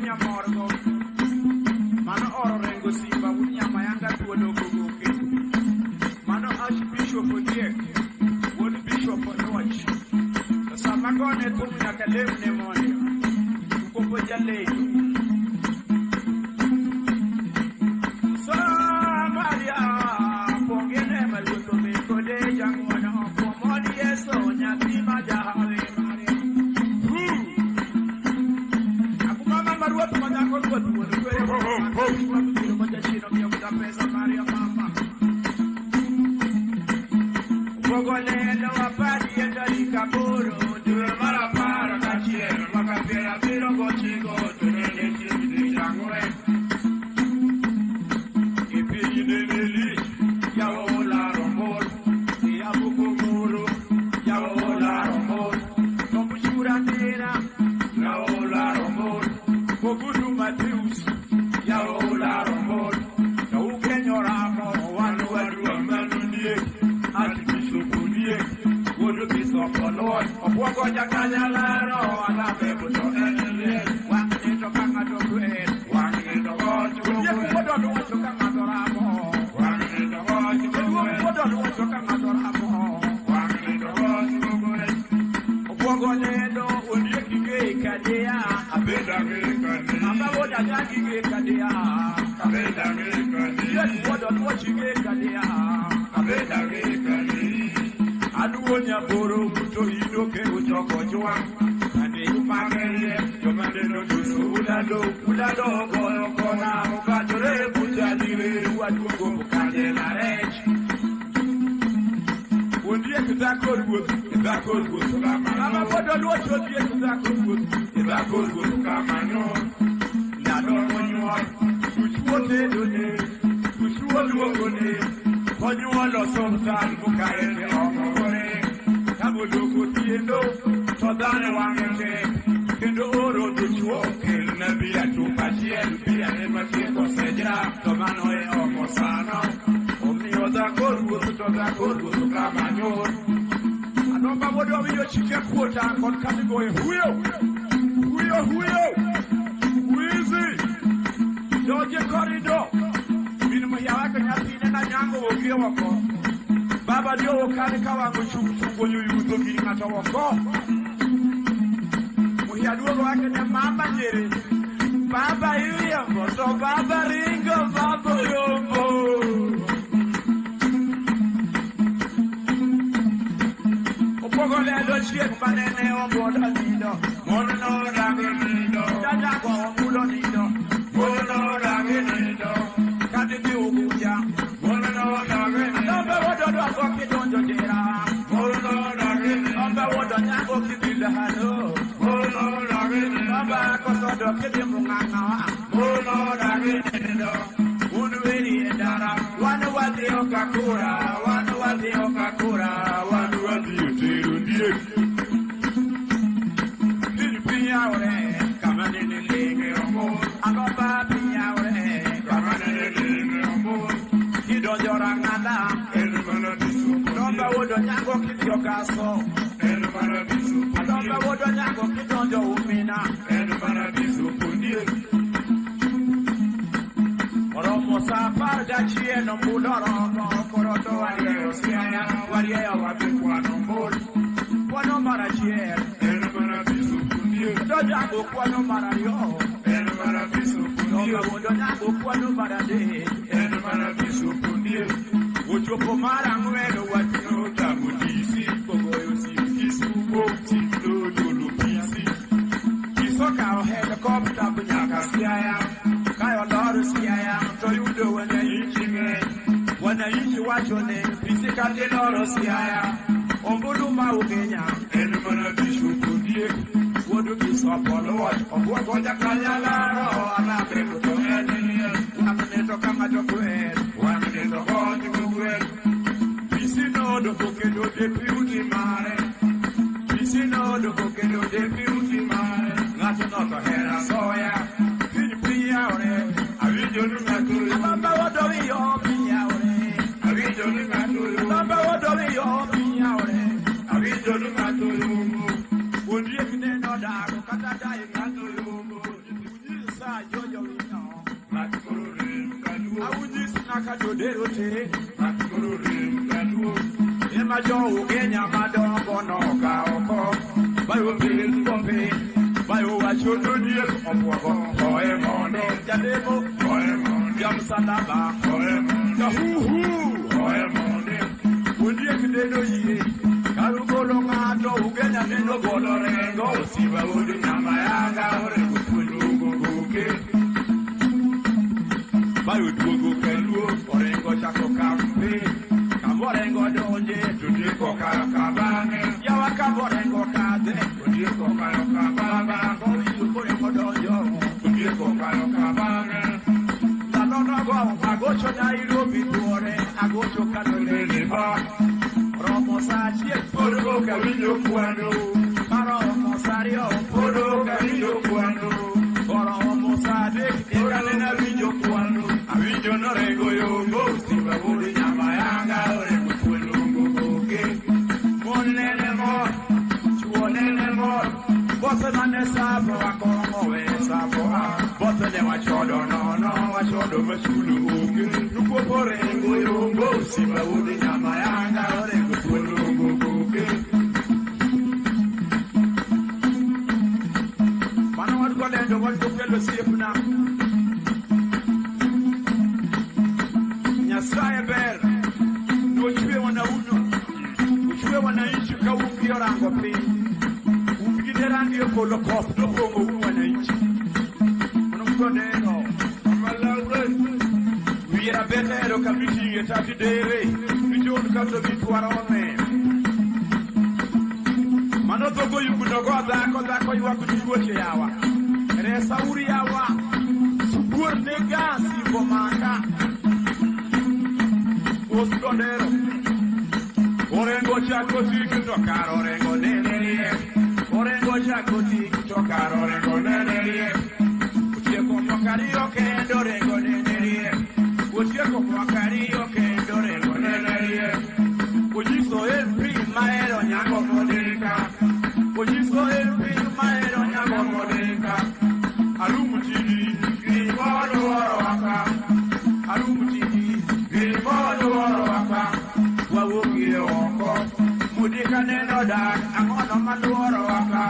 Nyamorgo. Mano oro Rengo Simba wuod Nyamayanga thuolo kogoke. Mano Archbishop Ondiek wuod Bishop Oluoch. To sama gone thum nyaka lemne mondi. Ukopo jaleyo. Samaria, ponge ne maruoth obed kode jang'wono kuom od Yesu nyathi ma jahawi Maria. Hu! Aku mama ma ruoth ma nyako ruoth wuon kwere biro kocha chino miyo kata pesa Maria mama. Pogo lelo apadi e tarik 8 dwe mar 11 mwaka 79 to nende chieng' tich ang'wen. E piny nene lich, yawa olaro mor, e abuko moro, yawa olaro mor, Tombuchura ndera, yawa olaro mor, Ogudu Matthews, yawa olaro mor, Taukenyo ramo, wan wadwa manondiek, Archbishop Ondiek, wuod Bishop Oluoch, obwogo jakanyalaro, alame to en liel, wang' ni to ka ng'ato kwer, wang' ni to goch Ondiek wuod Oluoch to ka ng'ato ramo, wang' ni to goch Jaduong' wuod Oluoch to ka ng'ato ramo, wang' ni to goch gogore. Obwogo lelo Ondiek ing'e kadia, Abeda ng'e kadia. Mama wuod Anyagi ing'e kadia, Abeda ng'e kadia. Ondiek wuod Oluoch ing'e kadia, Abeda ng'e kadia. Aluo nyaboro to idoke uchoko jwang'. Ane umakerie joma neno duso ulalo ulalo goyo kona ogajore buchalire waduogo kande marech. Ondiek dhako ruoth, dhako ruoth kamano. Mama wuod Oluoch ondiek dhako ruoth, dhako ruoth kamano. Ndalo monyuol, uchuo tedone, uchuo luokone, onyuolo sultan bukae te omogore. Kamoloko tiendo, to dhano wang'e tek, kendo oro dichuo kelna bia chupa achiel, bia ema tieko sejra, to mano e omo sano. Omiyo dhako ruoth to dhako ruoth kamanyor. Anomba wuod owinjo chike kuota kod kamigoye huyo, huyo huyo, wizi, donje korido. Min muya wake nyathine na nyango wokie oko. Baba dio okane ka wang'o chung chungo yuyudho gir ng'ato oko. Muya duogo wake ne mama nyere. Baba iriembo to baba ringo baba yombo. Opogo lelo chieng' manene obuodo nindo. Mon nodagi nindo. Jajago omulo nindo. Mon nodagi nindo. Kadhi dhi Ugunja. Mon nodagi nindo. Anombe wuod odwago kidonjo jera. Mon nodagi nindo. Ombe wuod Onyango kidhi Dahalo. Mon nodagi nindo. Ombe kosodo kidhi Mung'ang'awa. Mon nodagi nindo. Un weri e ndara. Wan wadhi Okakura. Wan wadhi Okakura. Wan wadhi otero ndiek. Piny piny yawre. Kama nene lenge omor. Agomba piny yawre. Kama nene lenge omor. Kidonjo Rang'ala. En mana bisuko. Anombe wuod Onyango kidhi Okaso. En mana bisuko. Anombe wuod Onyango kidonjo Umina. En mana bisuko ndiek. Oromo sa 11 ombulu oromo koro to warieyo Siaya warieyo wadhi kwano ombulu. Kwano mar achiel En mana bisuko ndiek. Donjago kwano mar ariyo. En mana bisuko Ombe ndiek. wuod Onyango kwano mar adek. En mana bisuko ndiek. Ochopo mar ang'wen Wachno tamo DC. Kogoyo sim Kisumo tindo dolo PC. Kisokawo helicopter nyaka Siaya. Kae olor Siaya to yudo wananchi ng'eny. Wananchi wacho ni PC kata iloro Siaya. Ombulu ma Ugenya. En mana bisuko ndiek. Wuod Bishop Oluoch obwogo jakanyalaro alambe to en liel. Wang' ni to ka ng'ato kwer. Wang' ni to goch gogwen. PC nodoko kendo deputy mare. PC nodoko kendo deputy mare. Ng'ato no to hera soya. Piny piny yawre. Awinjo ni ng'ato yombo. Baba wuod owiyo piny yawre. Awinjo ni ng'ato yombo. Baba wuod owiyo piny yawre. Awinjo ni ng'ato yombo. Ondiek neno dago kata dayo Ng'ato yombo. Unyis Osiepna ka jodero tere. Ng'at moro rem jaluo. Ema jo Ugenya madongo nokawo ko. Bayo kel kombe. Bayo wacho nodiek obuogo. Oe mondo. Jademo. Oe mondo. Jamsalaba. Oe mondo. Jahuhu. Oe mondo. Ondiek neno yie. Karugolo ng'ato Ugenya neno golo rengo. Osiba wuod nyama yanga orengo thuolo goke. Bayo duogo kaluo orengo chako kampe. Kamborengo donje To tieko kayo kabang'e. yawa kamborengo kadhe. To tieko kayo kababa. Kowinjo korengo donjo. To tieko kayo kabang'e. Ndalo nogo agocho Nairobi tuore agocho Kalole Nene ba. romo sa achiel Pod ok awinjo kwano. maromo sa ariyo Pod ok awinjo kwano. koromo sa adek eka nene awinjo kwano. Awinjo norengo yombo. Simba wuod nyama yanga orengo thuolo goke. Mon nene mor, chuo nene mor, bose mane sabo akong'o we sabo a, bose ne wachodo nono, wachodo machulo onge, nukuopo orengo yombo, Simba wuod nyama yanga orengo thuolo goke. Mano wan kolendo wan kokelo osiepna. Nyasaye ber, nochwe wanauno, ochwe wananchi ka umgi orango piny. Umgi ne rangi e polo koth nopong'o um wananchi. Mano kodeno. Malawre. Wiye rabetero kamiting'e tati dere, michon kato mitwarone. Mano dhogo yuguno go dhako, dhako ywak ni tuoche yawa. Resa uru yawa, sibuor nega, simbo maka. Osgondero. Orengo chako tik to kar orengo nene riek. Orengo chako tik to kar orengo nene riek. Otieko mwaka ariyo kendo orengo nene riek. Otieko mwaka ariyo kendo orengo nene riek. Onyiso MP mahero nyango modika. Onyiso MP mahero nyango modika. Arumu tidi gimoro waka. Arumu tidi gimoro waka. Wawuok oko. Mudika neno dak ang'ono maluoro waka.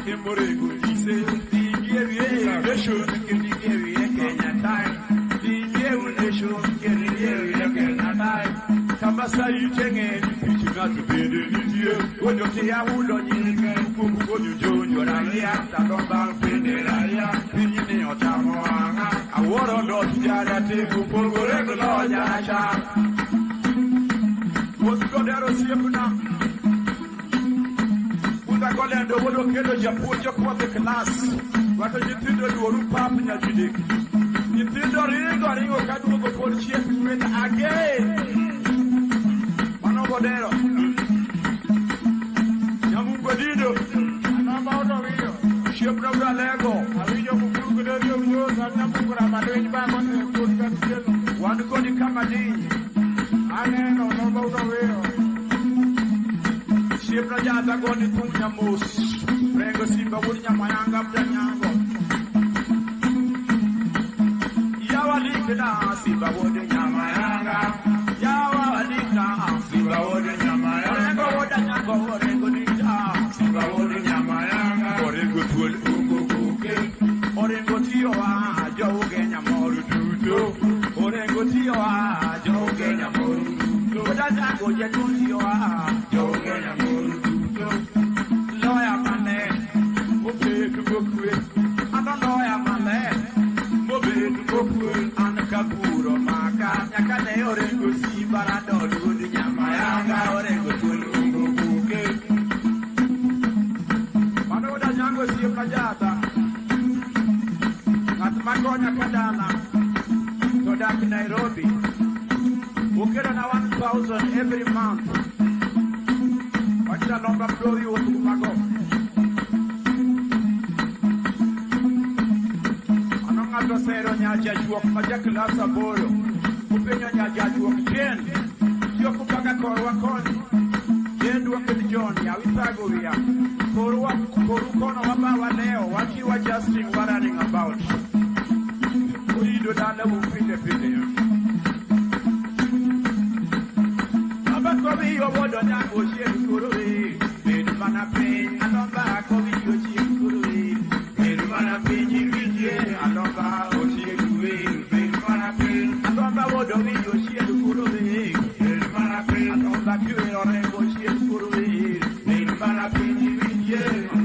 Emorego nyise dhi wiye nation kendo idhi e wiye Kenya time. Dhi e nation kendo idhi e wiye Kenya time. Kama saite ng'eny pich ng'ato bende nitie. Gojo tiyahudo nyinge kuom gojo jonjo raia ndalo bang' pende raia. Pinyni otamo wang'a awuoro dhoot jaratego pogore gi lo jarachar. Wuoth godero osiepna. Udha golendo wuod okelo japuonj okwadho e klas. Wacho nyithindo luoru pap nyadidek. Nyithindo ringo ringo kaduogo pod chiek chwen again. Mano godero. Nyamungo dido. Anamba otowiyo. Osiepna wuod Alego. Awinjo mukuru giderio winjo san nyamungo ramalweny bango ne kuot katieno. Wan kodi kama diny. Aneno nomba utowiyo. Osiepna jadha goni thum nyamos. Rengo simba wuod nyamayanga mjanyango. Yawa likna simba wuod nyamayanga. Yawa likna Simba wuod nyama yanga. Orengo wuod anyango orengo dita. Simba wuod nyama yanga. Orengo thuol Ungo goke. Orengo tiyowa jo Ugenya mor duto. Orengo tiyowa jo Ugenya mor duto. Odajago jaduong' tiyowa Jo Ugenya mor duto. Loya maler mobet gokwe. Ano loya maler mobet gokwe. An kaburo maka nyaka ne orengo simba radol wuod nyamayanga orengo thuol Ungo goke. Mano wuod Anyango osiepna jadha. Ng'at makonya kadala to dak Nairobi. Okelona 1000 every month. Wacha lomba mdori wotumago. Mano ng'ato osero nyacha juok ma ja klas aboro. Openjo nyacha juok Jen. Tiyo mpaka korwa koni. Jen duoke ni John, yaw ithago wiya. Korwa koru kono waba waleo, wakiwa just in running about. Oyido dala wu pile pile. Owodo nyango chieng' koro e. Bed mana piny alomba kowi ochieng' koro e. Bed mana piny iwinjie alomba ochieng' we. Bed mana piny alomba wodo wi ochieng' koro e. Bed mana piny alomba kiwero rengo ochieng' koro e. Bed mana piny iwinjie.